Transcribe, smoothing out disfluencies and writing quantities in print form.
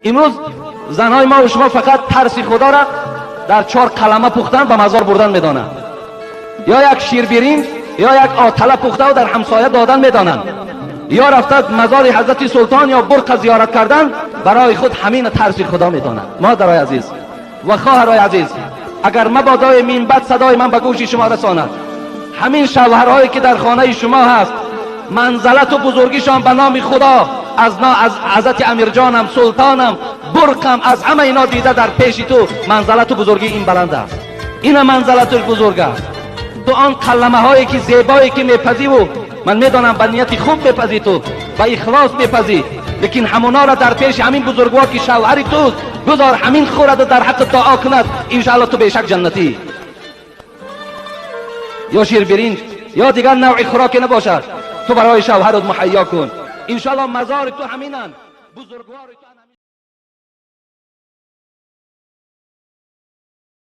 Имрӯз занҳои мо ва шумо фақат тарси Худоро дар чор қалама пухтан, ба мазор бурдан медонанд, ё як ширбиринҷ ё як отала пухтаву дар ҳамсоя додан медонанд, ё рафта мазори ҳазрати султон ё бурқа зиёрат кардан, барои худ ҳамин тарси Худо медонанд. Модарои азиз ва хоҳарои азиз, агар мабодои минбад садои ман ба гӯши шумо расонад, ҳамин шавҳарҳое ки дар хонаи шумо ҳаст, манзалату бузургишон ба номи Худо аз ҳазрати Амирҷонам, султонам, бурқам, аз ҳама ино дида дар пеши ту манзалату бузургӣ ин баланд аст, ина манзалату бузург аст. Ту он қаламаҳое ки зебое ки мепазиву ман медонам ба нияти хуб мепазӣ, ту ба ихлос мепазӣ, лекин ҳамонора дар пеши ҳамин бузургвор ки шавҳари туст гузор, ҳамин хӯраду дар ҳаққи дуо кунад, иншаалло ту бешак ҷаннатӣ. Ё ширбиринҷ ё дигар навъи хӯроке набошад, ту барои шавҳарат муҳайё кун, иншаалло мазори ту ҳаминанд бузургвори ту.